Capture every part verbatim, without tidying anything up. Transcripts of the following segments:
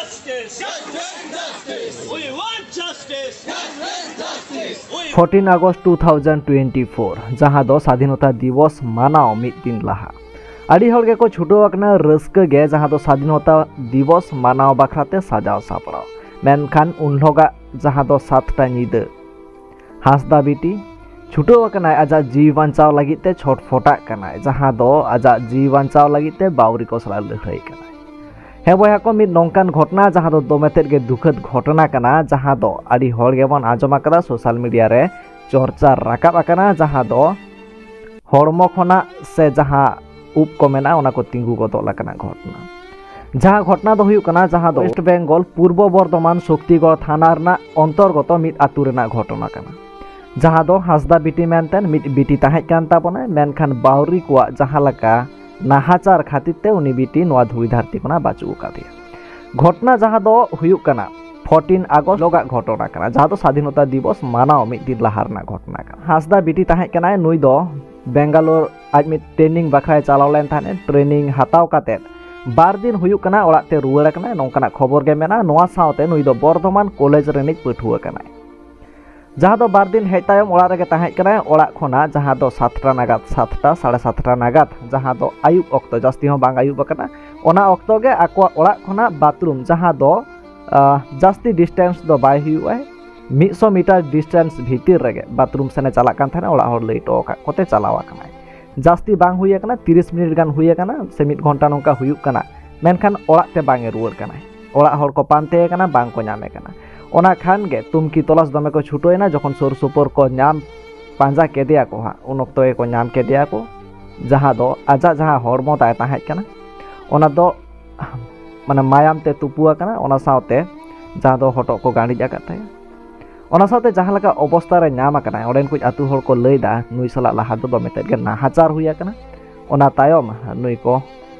Justice! Justice! We want justice! Justice! We fourteen August two thousand twenty four, ᱡᱟᱦᱟᱸ ᱫᱚ ᱥᱟᱫᱷᱤᱱᱚᱛᱟ ᱫᱤᱵᱚᱥ ᱢᱟᱱᱟᱣ ᱢᱤᱫ ᱫᱤᱱ ᱞᱟᱦᱟ ᱟᱹᱰᱤ ᱦᱚᱲ ᱜᱮᱠᱚ ᱪᱷᱩᱴᱟᱹᱣ ᱟᱠᱟᱱᱟ ᱨᱟᱹᱥᱠᱟᱹ ᱜᱮ, ᱡᱟᱦᱟᱸ ᱫᱚ ᱥᱟᱫᱷᱤᱱᱚᱛᱟ ᱫᱤᱵᱚᱥ ᱢᱟᱱᱟᱣ ᱵᱟᱠᱷᱨᱟ ᱛᱮ ᱥᱟᱡᱟᱣ ᱥᱟᱯᱲᱟᱣ᱾ ᱢᱮᱱᱠᱷᱟᱱ ᱩᱱ ᱦᱤᱞᱳᱜᱟᱜ ᱡᱟᱦᱟᱸ ᱫᱚ ᱥᱟᱛᱴᱟ ᱧᱤᱫᱟᱹ ᱦᱟᱸᱥᱫᱟ ᱵᱤᱴᱤ ᱪᱷᱩᱴᱟᱹᱣ ᱟᱠᱟᱱᱟᱭ ᱟᱡᱟᱜ ᱡᱤᱣᱤ ᱵᱟᱧᱪᱟᱣ ᱞᱟᱹᱜᱤᱫ ᱛᱮ ᱪᱷᱚᱴᱯᱚᱴᱟᱜ ᱠᱟᱱᱟᱭ, ᱡᱟᱦᱟᱸ ᱫᱚ ᱟᱡᱟᱜ ᱡᱤᱣᱤ ᱵᱟᱧᱪᱟᱣ ᱞᱟᱹᱜᱤᱫ ᱛᱮ ᱵᱟᱣᱨᱤ ᱠᱚ ᱥᱟᱞᱟᱜ ᱞᱟᱹᱲᱦᱟᱹᱭ ᱠᱟᱱᱟᱭ᱾ ᱦᱮᱸ ᱵᱚᱭᱦᱟ ᱠᱚ, ᱢᱤᱫ ᱱᱚᱝᱠᱟᱱ ᱜᱷᱚᱴᱚᱱᱟ ᱡᱟᱦᱟᱸ ᱫᱚ ᱫᱚᱢᱮ ᱛᱮᱫ ᱜᱮ ᱫᱩᱠᱷᱟᱹᱫ ᱜᱷᱚᱴᱚᱱᱟ ᱠᱟᱱᱟ, ᱡᱟᱦᱟᱸ ᱫᱚ ᱟᱹᱰᱤ ᱦᱚᱲ ᱜᱮᱵᱚᱱ ᱟᱸᱡᱚᱢ ᱟᱠᱟᱫᱟ, ᱥᱳᱥᱟᱞ ᱢᱤᱰᱤᱭᱟ ᱨᱮ ᱪᱚᱨᱪᱟ ᱨᱟᱠᱟᱵ ᱟᱠᱟᱱᱟ, ᱡᱟᱦᱟᱸ ᱫᱚ ᱦᱚᱲᱢᱚ ᱠᱷᱚᱱᱟᱜ ᱥᱮ ᱡᱟᱦᱟᱸ ᱩᱵ ᱠᱚ ᱢᱮᱱᱟᱜᱼᱟ, ᱚᱱᱟ ᱠᱚ ᱛᱤᱸᱜᱩ ᱜᱚᱫᱚᱜ ᱞᱮᱠᱟᱱᱟᱜ ᱜᱷᱚᱴᱚᱱᱟ᱾ ᱡᱟᱦᱟᱸ ᱜᱷᱚᱴᱚᱱᱟ ᱫᱚ ᱦᱩᱭᱩᱜ ᱠᱟᱱᱟ, ᱡᱟᱦᱟᱸ ᱫᱚ ᱳᱭᱮᱥᱴ ᱵᱮᱝᱜᱚᱞ ᱯᱩᱨᱵᱚ ᱵᱚᱨᱫᱷᱚᱢᱟᱱ ᱥᱚᱠᱛᱤᱜᱚᱲ ᱛᱷᱟᱱᱟ ᱨᱮᱱᱟᱜ ᱚᱱᱛᱚᱨᱜᱚᱛᱚ ᱢᱤᱫ ᱟᱹᱛᱩ ᱨᱮᱱᱟᱜ ᱜᱷᱚᱴᱚᱱᱟ ᱠᱟᱱᱟ, ᱡᱟᱦᱟᱸ ᱫᱚ ᱦᱟᱸᱥᱫᱟ ᱵᱤᱴᱤ ᱢᱮᱱᱛᱮ ᱢᱤᱫ ᱵᱤᱴᱤ ᱛᱟᱦᱮᱸ ᱠᱟᱱ ᱛᱟᱵᱚᱱᱟᱭ, ᱢᱮᱱᱠᱷᱟᱱ ᱵᱟᱣᱨᱤ ᱠᱚᱣᱟᱜ ᱡᱟᱦᱟᱸ ᱞᱮᱠᱟ ᱱᱟᱦᱟᱪᱟᱨ ᱠᱷᱟᱹᱛᱤᱨ ᱛᱮ ᱩᱱᱤ ᱵᱤᱴᱤ ᱱᱚᱣᱟ ᱫᱷᱩᱲᱤ ᱫᱷᱟᱹᱨᱛᱤ ᱠᱷᱚᱱᱟᱜ ᱵᱟᱹᱪᱩᱜ ᱟᱠᱟᱫᱮᱭᱟ᱾ ᱜᱷᱚᱴᱚᱱᱟ ᱡᱟᱦᱟᱸ ᱫᱚ ᱦᱩᱭᱩᱜ ᱠᱟᱱᱟ ᱯᱷᱳᱨᱴᱤᱱ ᱟᱜᱚᱥᱴ ᱦᱤᱞᱳᱜᱟᱜ ᱜᱷᱚᱴᱚᱱᱟ ᱠᱟᱱᱟ, ᱡᱟᱦᱟᱸ ᱫᱚ ᱥᱟᱫᱷᱤᱱᱚᱛᱟ ᱫᱤᱵᱚᱥ ᱢᱟᱱᱟᱣ ᱢᱤᱫ ᱫᱤᱱ ᱞᱟᱦᱟ ᱨᱮᱱᱟᱜ ᱜᱷᱚᱴᱚᱱᱟ ᱠᱟᱱᱟ᱾ ᱦᱟᱸᱥᱫᱟ ᱵᱤᱴᱤ ᱛᱟᱦᱮᱸ ᱠᱟᱱᱟᱭ, ᱱᱩᱭ ᱫᱚ ᱵᱮᱝᱜᱟᱞᱳᱨ ᱟᱡ ᱢᱤᱫ ᱴᱨᱮᱱᱤᱝ ᱵᱟᱠᱷᱨᱟᱭ ᱪᱟᱞᱟᱣ ᱞᱮᱱ ᱛᱟᱦᱮᱸᱫ᱾ ᱴᱨᱮᱱᱤᱝ ᱦᱟᱛᱟᱣ ᱠᱟᱛᱮᱫ ᱵᱟᱨ ᱫᱤᱱ ᱦᱩᱭᱩᱜ ᱠᱟᱱᱟ ᱚᱲᱟᱜ ᱛᱮ ᱨᱩᱣᱟᱹᱲ ᱟᱠᱟᱱᱟᱭ, ᱱᱚᱝᱠᱟᱱᱟᱜ ᱠᱷᱚᱵᱚᱨ ᱜᱮ ᱢᱮᱱᱟᱜᱼᱟ᱾ ᱱᱚᱣᱟ ᱥᱟᱶᱛᱮ ᱱᱩᱭ ᱫᱚ ᱵᱚᱨᱫᱷᱚᱢᱟᱱ ᱠᱚᱞᱮᱡᱽ ᱨᱤᱱᱤᱡ ᱯᱟᱹᱴᱷᱩᱣᱟᱹ ᱠᱟᱱᱟᱭ, ᱡᱟᱦᱟᱸ ᱫᱚ ᱵᱟᱨ ᱫᱤᱱ ᱦᱮᱡ ᱛᱟᱭᱚᱢ ᱚᱲᱟᱜ ᱨᱮᱜᱮ ᱛᱟᱦᱮᱸ ᱠᱟᱱᱟᱭ᱾ ᱚᱲᱟᱜ ᱠᱷᱚᱱᱟᱜ ᱡᱟᱦᱟᱸ ᱫᱚ ᱥᱟᱛᱴᱟ ᱱᱟᱜᱟᱫ, ᱥᱟᱛᱴᱟ, ᱥᱟᱲᱮ ᱥᱟᱛᱴᱟ ᱱᱟᱜᱟᱫ, ᱡᱟᱦᱟᱸ ᱫᱚ ᱟᱹᱭᱩᱵ ᱚᱠᱛᱚ, ᱡᱟᱹᱥᱛᱤ ᱦᱚᱸ ᱵᱟᱝ ᱟᱹᱭᱩᱵ ᱟᱠᱟᱱᱟ, ᱚᱱᱟ ᱚᱠᱛᱚ ᱜᱮ ᱟᱠᱚᱣᱟᱜ ᱚᱲᱟᱜ ᱠᱷᱚᱱᱟᱜ ᱵᱟᱛᱷᱨᱩᱢ, ᱡᱟᱦᱟᱸ ᱫᱚ ᱟᱦ, ᱡᱟᱹᱥᱛᱤ ᱰᱤᱥᱴᱮᱱᱥ ᱫᱚ ᱵᱟᱭ ᱦᱩᱭᱩᱜᱼᱟ, ᱢᱤᱫᱥᱚ ᱢᱤᱴᱟᱨ ᱰᱤᱥᱴᱮᱱᱥ ᱵᱷᱤᱛᱤᱨ ᱨᱮᱜᱮ ᱵᱟᱛᱷᱨᱩᱢ ᱥᱮᱱᱮ ᱪᱟᱞᱟᱜ ᱠᱟᱱ ᱛᱟᱦᱮᱱᱟ, ᱚᱲᱟᱜ ᱦᱚᱲ ᱞᱟᱹᱭ ᱦᱚᱴᱚ ᱟᱠᱟᱫ ᱠᱚᱛᱮ ᱪᱟᱞᱟᱣ ᱟᱠᱟᱱᱟᱭ᱾ ᱡᱟᱹᱥᱛᱤ ᱵᱟᱝ ᱦᱩᱭ ᱟᱠᱟᱱᱟ, ᱛᱤᱨᱤᱥ ᱢᱤᱱᱤᱴ ᱜᱟᱱ ᱦᱩᱭ ᱟᱠᱟᱱᱟ ᱥᱮ ᱢᱤᱫ ᱜᱷᱚᱱᱴᱟ ᱱᱚᱝᱠᱟ ᱦᱩᱭᱩᱜ ᱠᱟᱱᱟ, ᱢᱮᱱᱠᱷᱟᱱ ᱚᱲᱟᱜ ᱛᱮ ᱵᱟᱝ ᱮ ᱨᱩᱣᱟᱹᱲ ᱠᱟᱱᱟᱭ᱾ ᱚᱲᱟᱜ ᱦᱚᱲ ᱠᱚ ᱯᱟᱱᱛᱮ ᱮ ᱠᱟᱱᱟ, ᱵᱟᱝ ᱠᱚ ᱧᱟᱢᱮ ᱠᱟᱱᱟ᱾ ᱚᱱᱟ ᱠᱷᱟᱱ ᱜᱮ ᱛᱩᱢᱠᱤ ᱛᱚᱞᱟᱥ ᱫᱚᱢᱮ ᱠᱚ ᱪᱷᱩᱴᱟᱹᱣ ᱮᱱᱟ᱾ ᱡᱚᱠᱷᱚᱱ ᱥᱩᱨ ᱥᱩᱯᱩᱨ ᱠᱚ ᱧᱟᱢ ᱯᱟᱸᱡᱟ ᱠᱮᱫᱮᱭᱟ ᱠᱚ ᱦᱟᱸᱜ, ᱩᱱ ᱚᱠᱛᱚ ᱜᱮᱠᱚ ᱧᱟᱢ ᱠᱮᱫᱮᱭᱟ ᱠᱚ, ᱡᱟᱦᱟᱸ ᱫᱚ ᱟᱡᱟᱜ ᱡᱟᱦᱟᱸ ᱦᱚᱲᱢᱚ ᱛᱟᱭ ᱛᱟᱦᱮᱸ ᱠᱟᱱᱟ, ᱚᱱᱟ ᱫᱚ ᱢᱟᱱᱮ ᱢᱟᱭᱟᱢ ᱛᱮ ᱛᱩᱯᱩ ᱟᱠᱟᱱᱟ, ᱚᱱᱟ ᱥᱟᱶᱛᱮ ᱡᱟᱦᱟᱸ ᱫᱚ ᱦᱚᱴᱚᱜ ᱠᱚ ᱜᱟᱸᱰᱤᱡ ᱟᱠᱟᱫ ᱛᱟᱭᱟ᱾ ᱚᱱᱟ ᱥᱟᱶᱛᱮ ᱡᱟᱦᱟᱸ ᱞᱮᱠᱟ ᱚᱵᱚᱥᱛᱟ ᱨᱮ ᱧᱟᱢ ᱟᱠᱟᱱᱟᱭ, ᱚᱸᱰᱮᱱ ᱠᱚ ᱟᱹᱛᱩ ᱦᱚᱲ ᱠᱚ ᱞᱟᱹᱭ ᱮᱫᱟ, ᱱᱩᱭ ᱥᱟᱞᱟᱜ ᱞᱟᱦᱟ ᱫᱚ ᱫᱚᱢᱮ ᱛᱮᱫ ᱜᱮ ᱱᱟᱦᱟᱪᱟᱨ ᱦᱩᱭ ᱟᱠᱟᱱᱟ᱾ ᱚᱱᱟ ᱛᱟᱭᱚᱢ ᱱᱩᱭ ᱠᱚ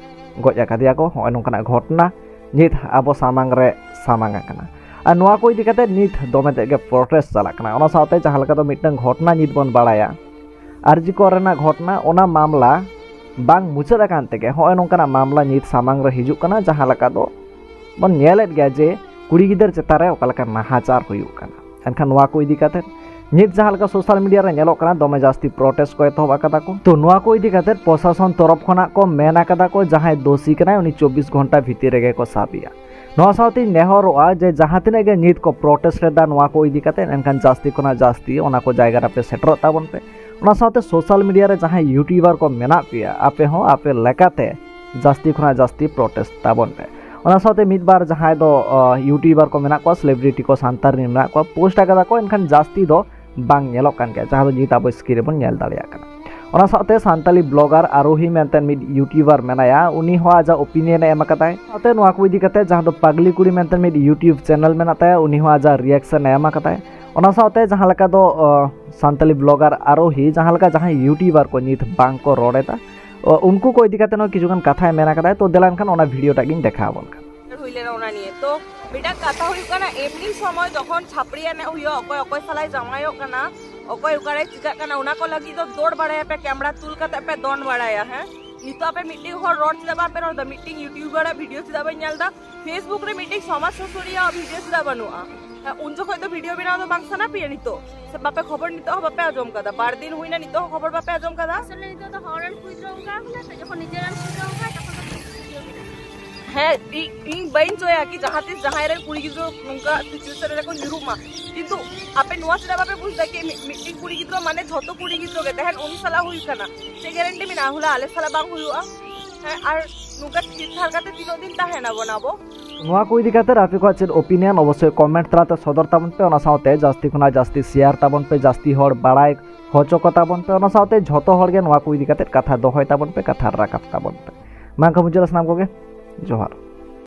ᱜᱚᱡ ᱟᱠᱟᱫᱮᱭᱟ ᱠᱚ᱾ ᱦᱚᱸᱜᱼᱚᱭ ᱱᱚᱝᱠᱟᱱᱟᱜ ᱜᱷᱚᱴᱚᱱᱟ ᱱᱤᱛ ᱟᱵᱚ ᱥᱟᱢᱟᱝ ᱨᱮ ᱥᱟᱢᱟᱝ ᱟᱠᱟᱱᱟ᱾ ᱟᱨ ᱱᱚᱣᱟ ᱠᱚ ᱤᱫᱤ ᱠᱟᱛᱮ ᱱᱤᱛ ᱫᱚᱢᱮ ᱛᱮᱫ ᱜᱮ ᱯᱨᱚᱴᱮᱥᱴ ᱪᱟᱞᱟᱜ ᱠᱟᱱᱟ᱾ ᱚᱱᱟ ᱥᱟᱶᱛᱮ ᱡᱟᱦᱟᱸ ᱞᱮᱠᱟ ᱫᱚ ᱢᱤᱫᱴᱟᱝ ᱜᱷᱚᱴᱚᱱᱟ ᱱᱤᱛ ᱵᱚᱱ ᱵᱟᱲᱟᱭᱟ, ᱟᱨ ᱡᱤ ᱠᱚᱨ ᱨᱮᱱᱟᱜ ᱜᱷᱚᱴᱚᱱᱟ, ᱚᱱᱟ ᱢᱟᱢᱞᱟ ᱵᱟᱝ ᱢᱩᱪᱟᱹᱫ ᱟᱠᱟᱱ ᱛᱮᱜᱮ ᱦᱚᱸᱜᱼᱚᱭ ᱱᱚᱝᱠᱟᱱᱟᱜ ᱢᱟᱢᱞᱟ ᱱᱤᱛ ᱥᱟᱢᱟᱝ ᱨᱮ ᱦᱤᱡᱩᱜ ᱠᱟᱱᱟ, ᱡᱟᱦᱟᱸ ᱞᱮᱠᱟ ᱫᱚ ᱵᱚᱱ ᱧᱮᱞᱮᱫ ᱜᱮᱭᱟ ᱡᱮ ᱠᱩᱲᱤ ᱜᱤᱫᱟᱹᱨ ᱪᱮᱛᱟᱱ ᱨᱮ ᱚᱠᱟ ᱞᱮᱠᱟ ᱱᱟᱦᱟᱪᱟᱨ ᱦᱩᱭᱩᱜ ᱠᱟᱱᱟ᱾ ᱮᱱᱠᱷᱟᱱ ᱱᱚᱣᱟ ᱠᱚ ᱤᱫᱤ ᱠᱟᱛᱮ ᱱᱤᱛ ᱡᱟᱦᱟᱸ ᱞᱮᱠᱟ ᱥᱳᱥᱟᱞ ᱢᱤᱰᱤᱭᱟ ᱨᱮ ᱧᱮᱞᱚᱜ ᱠᱟᱱᱟ, ᱫᱚᱢᱮ ᱡᱟᱹᱥᱛᱤ ᱯᱨᱚᱴᱮᱥᱴ ᱠᱚ ᱮᱛᱚᱦᱚᱵ ᱟᱠᱟᱫᱟ ᱠᱚ᱾ ᱛᱚ ᱱᱚᱣᱟ ᱠᱚ ᱤᱫᱤ ᱠᱟᱛᱮ ᱯᱨᱚᱥᱟᱥᱚᱱ ᱛᱚᱨᱚᱯ ᱠᱷᱚᱱᱟᱜ ᱠᱚ ᱢᱮᱱ ᱟᱠᱟᱫᱟ ᱠᱚ, ᱡᱟᱦᱟᱸᱭ ᱫᱳᱥᱤ ᱠᱟᱱᱟᱭ ᱩᱱᱤ ᱪᱚᱵᱵᱤᱥ ᱜᱷᱚᱱᱴᱟ ᱵᱷᱤᱛᱤᱨ ᱨᱮᱜᱮ ᱠᱚ ᱥᱟᱵᱮᱭᱟ᱾ ᱱᱚᱣᱟ ᱥᱟᱶᱛᱮᱧ ᱱᱮᱦᱚᱨᱚᱜᱼᱟ ᱡᱮ ᱡᱟᱦᱟᱸ ᱛᱤᱱᱟᱹᱜ ᱜᱮ ᱱᱤᱛ ᱠᱚ ᱯᱨᱚᱴᱮᱥᱴ ᱮᱫᱟ ᱱᱚᱣᱟ ᱠᱚ ᱤᱫᱤ ᱠᱟᱛᱮ, ᱮᱱᱠᱷᱟᱱ ᱡᱟᱹᱥᱛᱤ ᱠᱷᱚᱱᱟᱜ ᱡᱟᱹᱥᱛᱤ ᱚᱱᱟ ᱠᱚ ᱡᱟᱭᱜᱟ ᱨᱮᱯᱮ ᱥᱮᱴᱮᱨᱚᱜ ᱛᱟᱵᱚᱱ ᱯᱮ᱾ ᱚᱱᱟ ᱥᱟᱶᱛᱮ ᱥᱳᱥᱟᱞ ᱢᱤᱰᱤᱭᱟ ᱨᱮ ᱡᱟᱦᱟᱸᱭ ᱭᱩᱴᱩᱵᱟᱨ ᱠᱚ ᱢᱮᱱᱟᱜ ᱯᱮᱭᱟ, ᱟᱯᱮ ᱦᱚᱸ ᱟᱯᱮ ᱞᱮᱠᱟᱛᱮ ᱡᱟᱹᱥᱛᱤ ᱠᱷᱚᱱᱟᱜ ᱡᱟᱹᱥᱛᱤ ᱯᱨᱚᱴᱮᱥᱴ ᱛᱟᱵᱚᱱ ᱯᱮ᱾ ᱚᱱᱟ ᱥᱟᱶᱛᱮ ᱢᱤᱫ ᱵᱟᱨ ᱡᱟᱦᱟᱸᱭ ᱫᱚ ᱭᱩᱴᱩᱵᱟᱨ ᱠᱚ ᱢᱮᱱᱟᱜ ᱠᱚᱣᱟ, ᱥᱮᱞᱤᱵᱨᱤᱴᱤ ᱠᱚ, ᱥᱟᱱᱛᱟᱲ ᱨᱮᱱ ᱢᱮᱱᱟᱜ ᱠᱚᱣᱟ, ᱯᱳᱥᱴ ᱟᱠᱟᱫᱟ ᱠᱚ, ᱮᱱᱠᱷᱟᱱ ᱡᱟᱹᱥᱛᱤ ᱫᱚ ᱵᱟᱝ ᱧᱮᱞᱚᱜ ᱠᱟᱱ ᱜᱮᱭᱟ, ᱡᱟᱦᱟᱸ ᱫᱚ ᱱᱤᱛ ᱟᱵᱚ ᱥᱠᱨᱤᱱ ᱨᱮᱵᱚᱱ ᱧᱮᱞ ᱫᱟᱲᱮᱭᱟᱜ ᱠᱟᱱᱟ᱾ ᱚᱱᱟ ᱥᱟᱶᱛᱮ ᱥᱟᱱᱛᱟᱞᱤ ᱵᱞᱚᱜᱟᱨ ᱟᱨᱳᱦᱤ ᱢᱮᱱᱛᱮ ᱢᱤᱫ ᱭᱩᱴᱩᱵᱟᱨ ᱢᱮᱱᱟᱭᱟ, ᱩᱱᱤ ᱦᱚᱸ ᱟᱡᱟᱜ ᱳᱯᱤᱱᱤᱭᱚᱱ ᱮ ᱮᱢ ᱟᱠᱟᱫᱟᱭ᱾ ᱥᱟᱶᱛᱮ ᱱᱚᱣᱟ ᱠᱚ ᱤᱫᱤ ᱠᱟᱛᱮ ᱡᱟᱦᱟᱸ ᱫᱚ ᱯᱟᱜᱽᱞᱤ ᱠᱩᱲᱤ ᱢᱮᱱᱛᱮ ᱢᱤᱫ ᱭᱩᱴᱩᱵᱽ ᱪᱮᱱᱮᱞ ᱢᱮᱱᱟᱜ ᱛᱟᱭᱟ, ᱩᱱᱤ ᱦᱚᱸ ᱟᱡᱟᱜ ᱨᱤᱭᱮᱠᱥᱚᱱ ᱮ ᱮᱢ ᱟᱠᱟᱫᱟᱭ᱾ ᱚᱱᱟ ᱥᱟᱶᱛᱮ ᱡᱟᱦᱟᱸ ᱞᱮᱠᱟ ᱫᱚ ᱥᱟᱱᱛᱟᱞᱤ ᱵᱞᱚᱜᱟᱨ ᱟᱨᱳᱦᱤ ᱡᱟᱦᱟᱸ ᱞᱮᱠᱟ ᱡᱟᱦᱟᱸᱭ ᱭᱩᱴᱩᱵᱟᱨ ᱠᱚ ᱱᱤᱛ ᱵᱟᱝ ᱠᱚ ᱨᱚᱲ ᱮᱫᱟ, ᱩᱱᱠᱩ ᱠᱚ ᱤᱫᱤ ᱠᱟᱛᱮ ᱦᱚᱸ ᱠᱤᱪᱷᱩᱜᱟᱱ ᱠᱟᱛᱷᱟᱭ ᱢᱮᱱ ᱟᱠᱟᱫᱟᱭ᱾ ᱛᱚ ᱫᱮᱞᱟ ᱮᱱᱠᱷᱟᱱ ᱚᱱᱟ ᱵᱷᱤᱰᱤᱭᱳ ᱴᱟᱜ ᱜᱤᱧ ᱫᱮᱠᱷᱟᱣ ᱟᱵᱚᱱ ᱠᱟᱱᱟ᱾ ᱦᱩᱭ ᱞᱮᱱᱟ ᱚᱱᱟ ᱱᱤᱭᱮ᱾ ᱛᱚ ᱢᱤᱫᱴᱟᱝ ᱠᱟᱛᱷᱟ ᱦᱩᱭᱩᱜ ᱠᱟᱱᱟ, ᱮᱢᱱᱤ ᱥᱚᱢᱚᱭ ᱡᱚᱠᱷᱚᱱ ᱪᱷᱟᱯᱲᱤ ᱮᱱᱮᱡ ᱦᱩᱭᱩᱜᱼᱟ, ᱚᱠᱚᱭ ᱚᱠᱚᱭ ᱥᱟᱞᱟᱭ ᱡᱟᱶᱟᱭᱚᱜ ᱠᱟᱱᱟ, ᱚᱠᱚᱭ ᱚᱠᱟᱨᱮ ᱪᱤᱠᱟᱹᱜ ᱠᱟᱱᱟ, ᱚᱱᱟ ᱠᱚ ᱞᱟᱹᱜᱤᱫ ᱫᱚ ᱫᱚᱲ ᱵᱟᱲᱟᱭᱟᱯᱮ, ᱠᱮᱢᱨᱟ ᱛᱩᱞ ᱠᱟᱛᱮ ᱯᱮ ᱫᱚᱱ ᱵᱟᱲᱟᱭᱟ᱾ ᱦᱮᱸ, ᱱᱤᱛᱚᱜ ᱟᱯᱮ ᱢᱤᱫᱴᱤᱝ ᱦᱚᱲ ᱨᱚᱲ ᱪᱮᱫᱟᱜ ᱵᱟᱯᱮ ᱨᱚᱲ ᱮᱫᱟ? ᱢᱤᱫᱴᱤᱝ ᱭᱩᱴᱩᱵᱟᱨᱟᱜ ᱵᱷᱤᱰᱤᱭᱳ ᱪᱮᱫᱟᱜ ᱵᱟᱹᱧ ᱧᱮᱞ ᱮᱫᱟ? ᱯᱷᱮᱥᱵᱩᱠ ᱨᱮ ᱢᱤᱫᱴᱤᱝ ᱥᱚᱢᱟᱡᱽ ᱥᱩᱥᱟᱹᱨᱤᱭᱟᱹ ᱵᱷᱤᱰᱤᱭᱳ ᱪᱮᱫᱟᱜ ᱵᱟᱹᱱᱩᱜᱼᱟ? ᱦᱮᱸ, ᱩᱱ ᱡᱚᱠᱷᱚᱡ ᱫᱚ ᱵᱷᱤᱰᱤᱭᱳ ᱵᱮᱱᱟᱣ ᱫᱚ ᱵᱟᱝ ᱥᱟᱱᱟ ᱯᱮᱭᱟ ᱱᱤᱛᱚᱜ? ᱥᱮ ᱵᱟᱯᱮ ᱠᱷᱚᱵᱚᱨ ᱱᱤᱛᱚᱜ ᱦᱚᱸ ᱵᱟᱯᱮ ᱟᱸᱡᱚᱢ ᱠᱟᱫᱟ? ᱵᱟᱨ ᱫᱤᱱ ᱦᱩᱭᱱᱟ, ᱱᱤᱛᱚᱜ ᱦᱚᱸ ᱠᱷᱚᱵᱚᱨ ᱵᱟᱯᱮ ᱟᱸᱡᱚᱢ ᱠᱟᱫᱟ? ᱟᱥᱚᱞᱮ ᱱᱤᱛᱚᱜ ᱫᱚ ᱦᱚᱲ ᱨᱮᱱ ᱠᱩᱲᱤ ᱜᱤᱫᱽᱨᱟᱹ ᱚᱱᱠᱟ ᱠᱟᱱᱟ ᱛᱚ, ᱡᱚᱠᱷᱚᱱ ᱱᱤᱡᱮᱨᱮᱱ ᱠᱩᱲᱤ ᱜᱤᱫᱽᱨᱟᱹ ᱚᱱᱠᱟ, ᱛᱚᱠᱷᱚᱱ ᱫᱚ ᱵᱷᱤᱰᱤᱭᱳ ᱵᱮᱱᱟᱣ᱾ ᱦᱮᱸ, ᱤᱧ, ᱤᱧ ᱵᱟᱹᱧ ᱪᱚᱭᱟ ᱠᱤ ᱡᱟᱦᱟᱸ ᱛᱤᱥ ᱡᱟᱦᱟᱸᱭ ᱨᱮᱱ ᱠᱩᱲᱤ ᱜᱤᱫᱽᱨᱟᱹ ᱱᱚᱝᱠᱟ ᱥᱤᱪᱩᱭᱮᱥᱚᱱ ᱨᱮᱠᱚ ᱧᱩᱨᱩᱜ ᱢᱟ, ᱠᱤᱱᱛᱩ ᱟᱯᱮ ᱱᱚᱣᱟ ᱪᱮᱫᱟᱜ ᱵᱟᱯᱮ ᱵᱩᱡᱽ ᱮᱫᱟ ᱠᱤ ᱢᱤᱫ, ᱢᱤᱫᱴᱤᱝ ᱠᱩᱲᱤ ᱜᱤᱫᱽᱨᱟᱹ ᱢᱟᱱᱮ ᱡᱷᱚᱛᱚ ᱠᱩᱲᱤ ᱜᱤᱫᱽᱨᱟᱹ ᱜᱮ, ᱛᱟᱦᱮᱱ ᱩᱱᱤ ᱥᱟᱞᱟᱜ ᱦᱩᱭ ᱠᱟᱱᱟ, ᱪᱮᱫ ᱜᱮᱨᱮᱱᱴᱤ ᱢᱮᱱᱟᱜᱼᱟ ᱦᱚᱞᱟ ᱟᱞᱮ ᱥᱟᱞᱟᱜ ᱵᱟᱝ ᱦᱩᱭᱩᱜᱼᱟ? ᱦᱮᱸ, ᱟᱨ ᱱᱚᱝᱠᱟ ᱛᱷᱤᱨ ᱛᱷᱟᱨ ᱠᱟᱛᱮ ᱛᱤᱱᱟᱹᱜ ᱫᱤᱱ ᱛᱟᱦᱮᱱᱟᱵᱚᱱ ᱟᱵᱚ? ᱱᱚᱣᱟ ᱠᱚ ᱤᱫᱤ ᱠᱟᱛᱮ ᱟᱯᱮ ᱠᱚᱣᱟᱜ ᱪᱮᱫ ᱳᱯᱤᱱᱤᱭᱚᱱ, ᱚᱵᱚᱥᱥᱳᱭ ᱠᱚᱢᱮᱱᱴ ᱛᱟᱞᱟᱛᱮ ᱥᱚᱫᱚᱨ ᱛᱟᱵᱚᱱ ᱯᱮ᱾ ᱚᱱᱟ ᱥᱟᱶᱛᱮ ᱡᱟᱹᱥᱛᱤ ᱠᱷᱚᱱᱟᱜ ᱡᱟᱹᱥᱛᱤ ᱥᱮᱭᱟᱨ ᱛᱟᱵᱚᱱ ᱯᱮ, ᱡᱟᱹᱥᱛᱤ ᱦᱚᱲ ᱵᱟᱲᱟᱭ ᱦᱚᱪᱚ ᱠᱚ ᱛᱟᱵᱚᱱ ᱯᱮ᱾ ᱚᱱᱟ ᱥᱟᱶᱛᱮ ᱡᱷᱚᱛᱚ ᱦᱚᱲ ᱜᱮ ᱱᱚᱣᱟ ᱠᱚ ᱤᱫᱤ ᱠᱟᱛᱮ ᱠᱟᱛᱷᱟ ᱫᱚᱦᱚᱭ ᱛᱟᱵᱚᱱ ᱯᱮ, ᱠᱟᱛᱷᱟ ᱨᱟᱠᱟᱵ ᱛᱟᱵᱚᱱ ᱯᱮ᱾ ᱢᱟ ᱮᱱᱠᱷᱟᱱ ᱢᱩᱪᱟᱹᱫ ᱨᱮ ᱥᱟᱱᱟᱢ ᱠᱚᱜᱮ ᱡᱚᱦᱟᱨ᱾